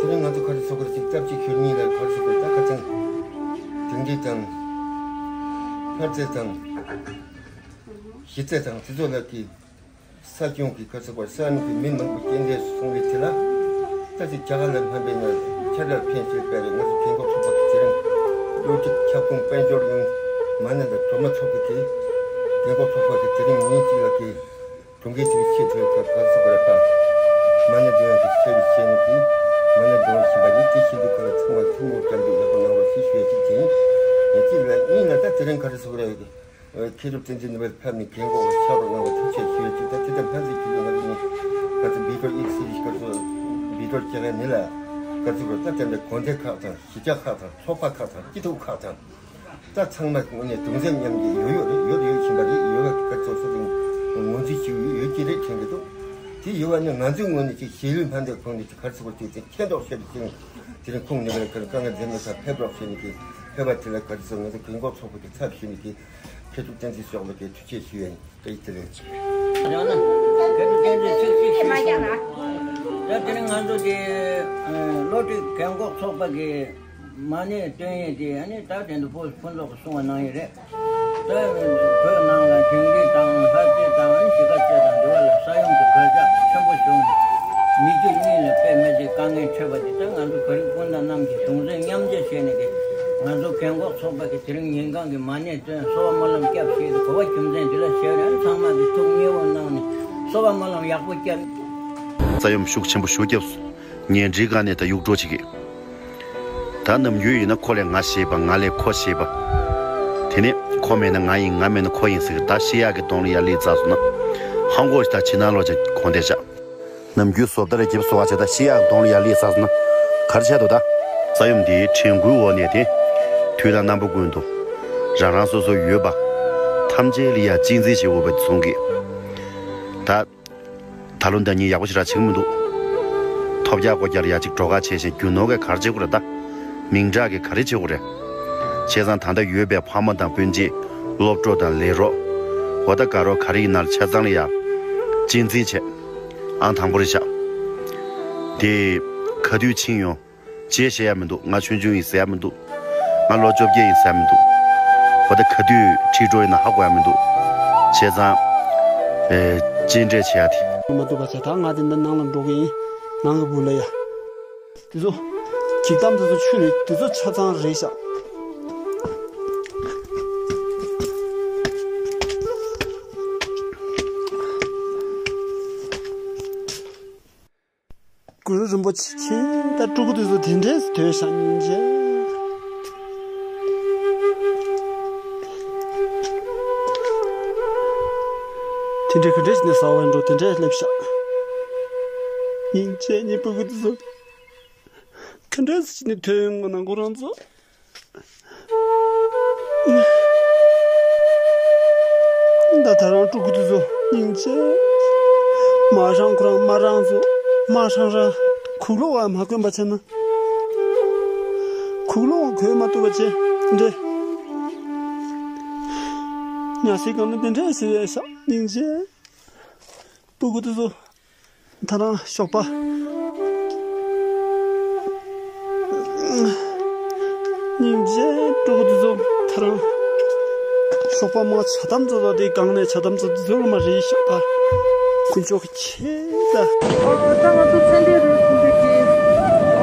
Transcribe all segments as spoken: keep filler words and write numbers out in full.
དེ་རིང་ང་ཚོ་ག་རེ་ཚོགས་པར་ཅིག་སྟབས་གཅིག་ཤུལ་གཉིས་ལ་ག་རེ་ཚོགས་པར་ད་ཁ་ཚང་དེང་དུས་དང་། ཕར་ཚད་དང་། གཞི་རྩ་དང་དེ་ཚོ་ལ་གི་ས་སྐྱོང་གི་ག་རེ་ཚོགས་པར་ས་གནས་ཀྱི་མི་མང་པོ་རྐྱེན་འདས་སུ་སོང་བའི་དེ་ལ་ད་ཅིག་རྒྱ་གར་ལ་སྨན་པའི་ནང་ཆར་ལ་ཕན་ཞེས་པའི་ང་ཚོ་རྒན་གོག་ཚོགས་པ་གི་དེ་རིང་སློབ་ཁྲིད་ཁྱབ་ཁོངས་དཔལ་འབྱོར་ཡོང་མ་ནས་ལ་སྒྲོལ་མ་ཚོགས་པ་གི་རྒན་གོག་ཚོགས་པ་གི་དེ་རིང་ཉིན་གཅིག་ལ་གི་གྲོང་ཁྱེར་དེའི་ཆེས་མཐོའི་ཁ་བར་སུ་བར་པ། མ་ཎི་འདོན་གྱི་ཆེད་དུ་བྱས་ནས་ཀྱི། མ་ཎི་འདོན་བཞིན་པ་ཡིན། དེ་བཞིན་དུ་ཁ་ལ་ཚང་བ་ཐུན་མོང་སྐྱབས་འགྲོ་ཡག་པོ་གནང་བ་ཞིག་ཞུ་ཡ་ཞིག་ཡིན། ཡིན་གཅིག་ལ་ཡིན་ན་ད་དེ་རིང་ག་རེ་ཟེར་དགོས་རེད། མཁས་གྲུབ་བསྟན་འཛིན་ནུས་པའི་ཕབ་ནས་རྒན་གོག་ལ་ཕྱག་རོགས་གནང་བ་ཐུགས་རྗེ་ཆེ་ཞུ་ཡ་ཞིག་ད་དེ་ལྟར་ཕན་ཚུན་གྱི་ལུས་ངག་གཉིས་ག་ཚོད་བི་ཌིའོ་ཨིག་སི་ག་ཚོད་བི་ཌིའོ་རྒྱག་ཡ་ནི་ལ་ག་ཚོད་དགོས་ད་དེ་འདྲ་དགོན་སྡེ་ཁག་དང་གཞིས་ཆགས་ཁག་དང་ཚོགས་པ་ཁག་དང་སྐྱིད་སྡུག་ཁག་དང་། ད་ཚང་མ་དངོས་གནས་གདུང་སེམས་མཉམ་སྐྱེད་ཡོད་ཡོད་རེད། ཡོད་ཡོད་བཞིན་པ་རེད། ཡོད་པ་ག་ཚོད་སོ་སོ་ངོས་འཛིན་བྱེད་ཡོད་ཡོད་ཀྱི་རེད་དྲན་གྱི་འདུག་དེ་ཡོད་པ་ནི་ང་ཚོའི་ངོས་ནས་ཅིག་གཞིས་ལུས་སྨན་པའི་ཁོངས་ནས་ཅིག་ག་རེ་ཟེར་དགོས་ཅིག་དེ་མཁྱེན་རྟོགས་བྱས་པའི་ཕྱིར་དེ་རིང་ཁོང་ནས་པའི་དཀའ་ངལ་འཛེམ་མེད་ཁ་ཕེབས་རོགས་བྱས་ནས་ཀྱི་ཕེབས་པ་དེ་ལ་ག་རེ་ཟེར་ང་ཚོ་རྒན་གོག་ཚོགས་པ་གི་ཚབ་ཞུས་ནས་ཀྱི་མཁས་གྲུབ་བསྟན་འཛིན་མཆོག་ལ་ཀྱི་ཐུགས་རྗེ་ཞུ་ཡ་ཡིན། ཨེ་དེ་རེད། ཡང་ན་སྐད་དུ་བསྟན་འཛིན་ཚིག་གཅིག་ཞུས་སོང་། ད་དེ་རིང་ང་ཚོ་དེ་སློབ་ཁྲིད་རྒན་གོག་ཚོགས་པ་གི་མ་ཎི་འདོན་ཡས་དེ་ཨ་ནི་ད་དེ་འདུ་ཕུན་ཚོགས་ཀྱིས་གསུང་བ་གནང་ཡས་རེད། ད་བོད་ནང་ལ་དིང་རི་དང་ལྷ་རྩེ་དང་ཨ་ནི་གཞིས་ཀ་རྩེ་དང་འདི་བ་ལ་ས་ཡོམ་གྱི་གོད་ཆག་ཆེན་པོ་བྱུང་ནས་མི་རྒྱུ་གཉིས་ལ་དཔེ་མི་སྲིད་དཀའ་ངལ་འཕྲད་པ་དེ་ད་ང་ཚོ་བོད་རིགས་སྤུན་ཟླ་རྣམས་ཀྱིས་གདུང་སེམས་མཉམ་སྐྱེད་བྱས་ནས་ཀྱི་ང་ཚོ་རྒན་གོག་ཚོགས་པ་གི་དེ་རིང་ཉིན་གང་གི་མ་ཎི་བཏོན་གསོལ་བ་སྨོན་ལམ་སྐྱབས་ཞེས་དུ་གོ་བ་རྒྱུ་མཚན་འདི་ལ་བྱས་ནས་ཚང་མ་གི་ཐུགས་མཉེས་པོ་གནང་ནས་གསོལ་བ་སྨོན་ལམ་ཡག་པོ་བརྒྱབ། ས་ཡོམ་ཤུགས་ཆེན་པོ་ཞིག་བརྒྱབ་སོང་། ཉེ་འབྲེལ་སྒང་ནས་ད་གཡུག་འཕྲོག་བྱེད་ཀྱི། ད་ནམ་རྒྱུན་ཡིན་ན་ཁོ་ལས་ང་ཞེད་པ་ང་ལས་ཁོ་ཞེད་པ། དེ་ནས་ཁོ་མེད་ན་ང་ཡིན་ང་མེད་ན་ཁོ་ཡིན་ཟེར་གི་ད་ཤི་ཡག་གི་གདོང་ལ་ཡར་སླེབས་ཚར་སོང་ན། ཧང་གོ་ཞིག་ད་ཕྱི་ནང་ལོག་ཅིག་གོན་བསྡད་བཞག་ནམ་རྒྱུན་བཟོ་ལྟ་རེ་རྒྱབ་བཟོ་བ་བྱས་ད་ཤི་ཡག་གདོང་ལ་ཡར་སླེབས་ཚར་སོང་ན། ག་རེ་བྱས་འདུག་ད། ས་ཡོམ་འདིའི་དྲན་སྐུལ་འོག་ནས་དེ། དུས་དང་རྣམ་པ་ཀུན་ཏུ། རང་རང་སོ་སོ་ཡོད་པ། ཐམས་ཅད་ལ་ཡ་གཅེས་འཛིན་བྱེད་དགོས་པ་མཚོན་གྱི། ད། ད་ལོ་ཟླ་ཉིན་ཡག་པོ་ཞིག་ར་བྱེད་ཀྱི་མི་འདུག་ཐོབ་རྒྱག་སྒོ་རྒྱག་ཡ་གཅིག་འགྲོ་ཁ་བྱས་ཤིང་རྒྱུ་ནོར་གས་ག་རེ་བྱེད་དགོས་རེད་ད། མིང་གྲགས་ཀྱིས་ག་རེ་བྱེད་དགོས་རེད། བྱས་ཙང་ད་ལྟ་ཡོད་པའི་ཕ་མ་དང་སྤུན་མཆེད་སློབ་གྲོགས་དང་ལས་རོགས། འོ་ད་དགའ་རོགས་ག་རེ་ཡིན་ན་ཆ་ཚང་ལ་ཡ། གཅེས་འཛིན་བྱས། ཨང་དང་པོ་རེད་ཤག་དེ། ག་དུས་ཕྱིན་ཡོང་། རྗེས་བཤད་ཡ་མི་འདུག་ང་ཆུང་ཆུང་ཡིན་ཟེར་ཡ་མི་འདུག་ང་ལོ་བཅོ་བརྒྱད་ཡིན་ཟེར་ཡ་མི་འདུག་འོ་ད་ག་དུས་ཁྲིད་འགྲོ་ཡིན་ན་ཧ་གོ་ཡ་མི་འདུག་བྱས་ཙང་། ཨེ། གཅེས་སྤྲས་བྱེད་ཡ་དེ། མ་ཐུབ་པ་བྱས་ད་ང་དེ་འདི་ནང་ལ་འགྲོ་གི་ཡིན། ནང་གི་བུ་ལ་ཡ། དེ་ཚོ། གྱི་གཏམ་དེ་ཚོ་ཆུ་ནས་དེ་ཚོ་ཆ་ཚང་རེད་ཤག་གུ་རུ་རིན་པོ་ཆེ་ཁྱེད་ད་ཕྲུ་གུ་དེ་ཚོ་དེ་འདྲས་སྡོད་ཤག་སྙིང་རྗེ། དེ་འདྲས་ག་འདྲས་ནས་ཟ་བར་འགྲོ་དེ་འདྲས་སླེབས་ཤག་སྙིང་རྗེ་ནི་ཕྲུ་གུ་དེ་ཚོ་ག་འདྲས་ནས་ཐོན་ཡོང་ང་ན་ཁོ་རང་ཚོ། ད་ད་རང་ཕྲུ་གུ་དེ་ཚོ་སྙིང་རྗེ། མ་རང་ཁོ་རང་མ་རང་ཚོ་མ་རང་ར་གུག་ལོག་བ་མ་གོན་པ་བྱས་ན། གུག་ལོག་བ་གོན་མ་ཐུབ་པ་བྱས་འདྲེ། ཉ་སའི་སྒང་ལ་འདི་འདྲས་ཟེར་ཡས་ཤག་སྙིང་རྗེ། ཕྲུ་གུ་དེ་ཚོ། ད་རང་ཞོགས་པ། སྙིང་རྗེ་ཕྲུ་གུ་དེ་ཚོ་ད་རང་ཞོགས་པ་མ་ཆ་དམ་ཚོ་དང་དེ་གང་ནས་ཆ་དམ་ཚོ་དེ་ཚོ་ལ་མ་རེད་ཞོགས་པ། དཀོན་མཆོག་གི་ཆེད་ད། ཨོ་ད་ང་ཚོ་ཚན་རིག་རུ་ཁུངས་ཀྱི་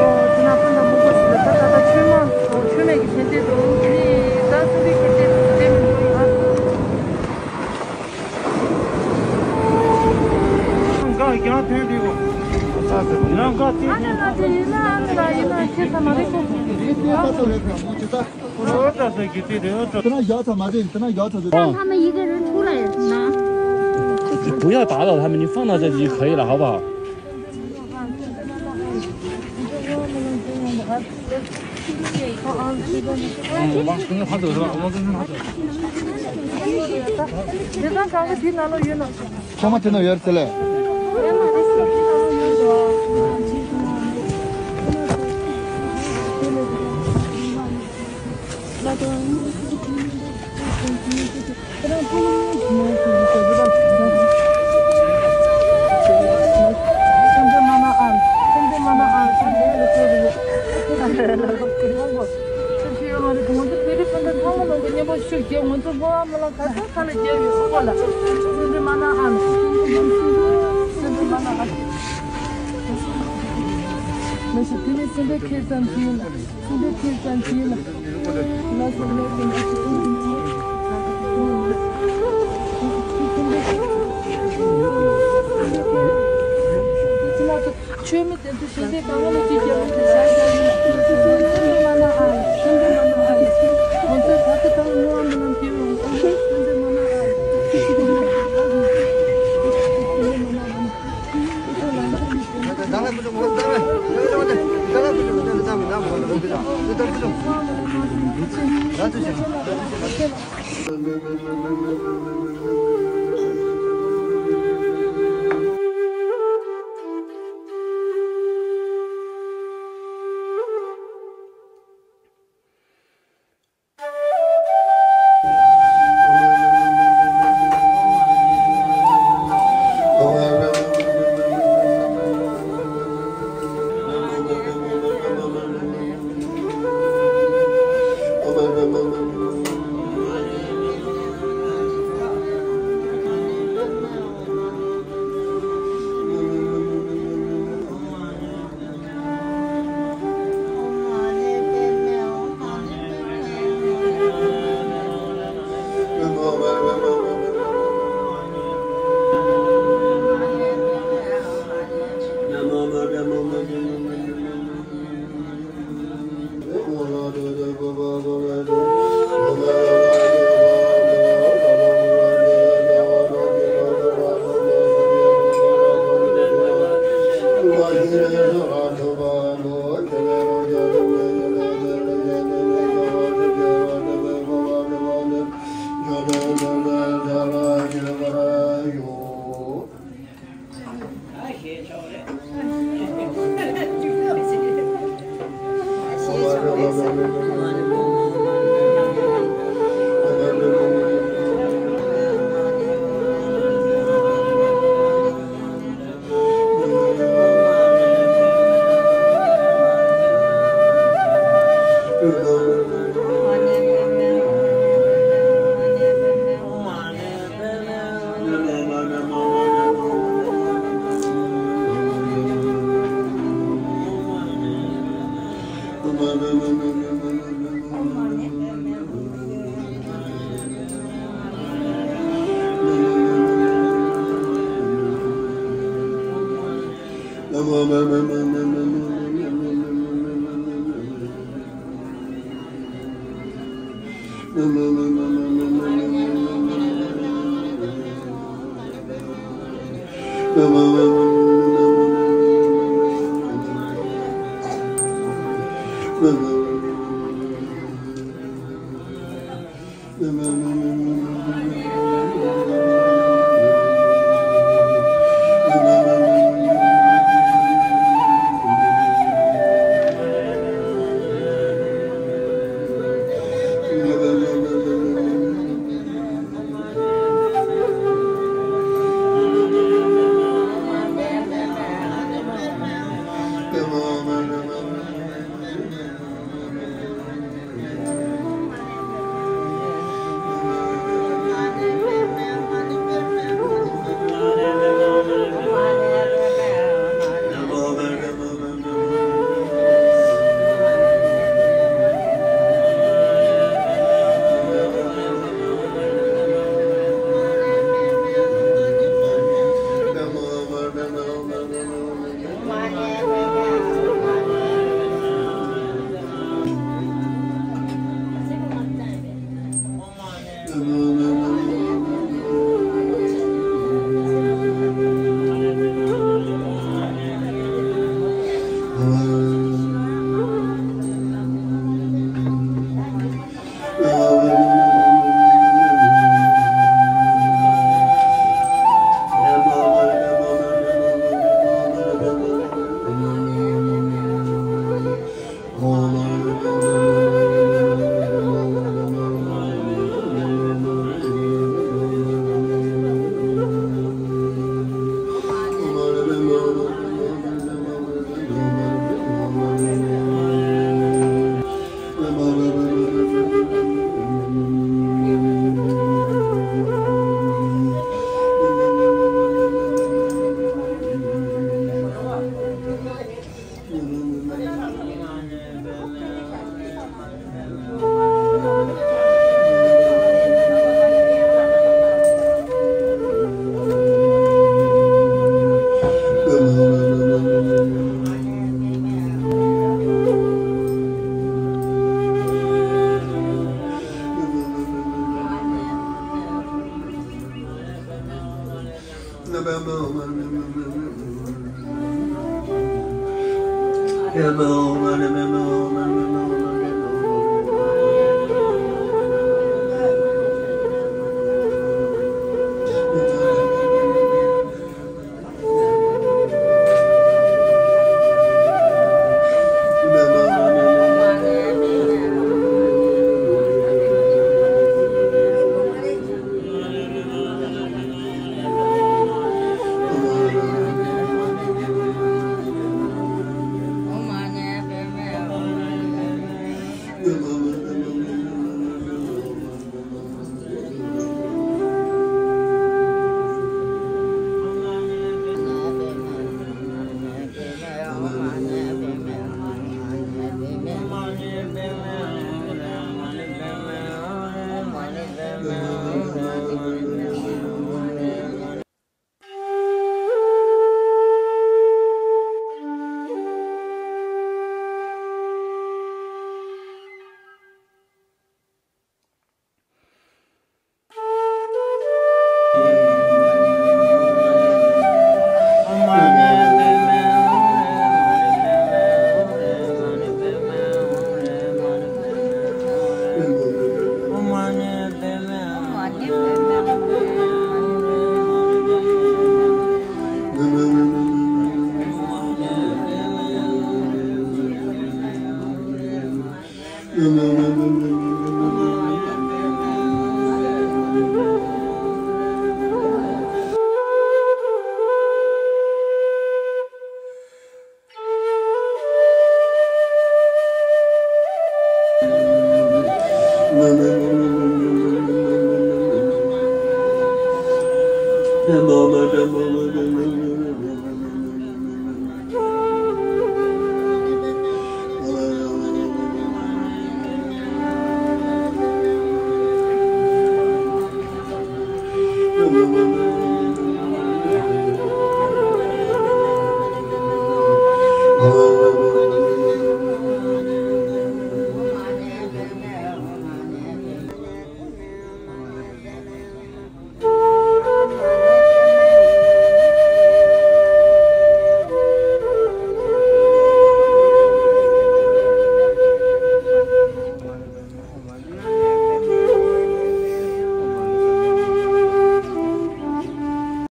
ཨོ་དེ་ན་ཕན་དང་མུ་གོ་ཞིག་ལ་ད་ད་ད་ཆོས་མ་ཆོས་མེད་ཀྱི་ཁྱད་ཆོས་དང་དེ་ནི་ད་ཚན་རིག་ཁྱད་ཆོས་དེ་མི་འདུག་ཡ། ང་རྒྱང་འཐེན་འདི་གོ། ང་ང་དེ་ཨ་ནི་ལ་དེ་ཡིན་ན་ཨ་ནི་ལ་ཡིན་ན་ཁྱེད་ཚ་མ་རེད་གོ། དེ་ན་བཞག་ཚར་མ་རེད། དེ་ན་བཞག་ཚར་ཚོད། 让他们一个人出来呢。 不要打扰他们，你放到这就可以了，好不好？ ཚང་མ་དེ་ན་ཡོད་ཟེར་ལེ། ཆོས་མི་དེ་ཚོ་ཞལ་འདེབས་གང་ལ་ཅིག་རྒྱབ་ལ་ཅིག་བྱ་བྱ་ཡིན། ཆོས་འདེབས་མ་གནང་ཨ། ཆོས་འདེབས་མ་གནང་ཨ། ང་ཚོས་ད་ལྟ་ད་ལ་མི་དབང་མི་ལམ་སྐྱེ་བའི་འོང་ཆོས་འདེབས་མ་གནང་ཨ།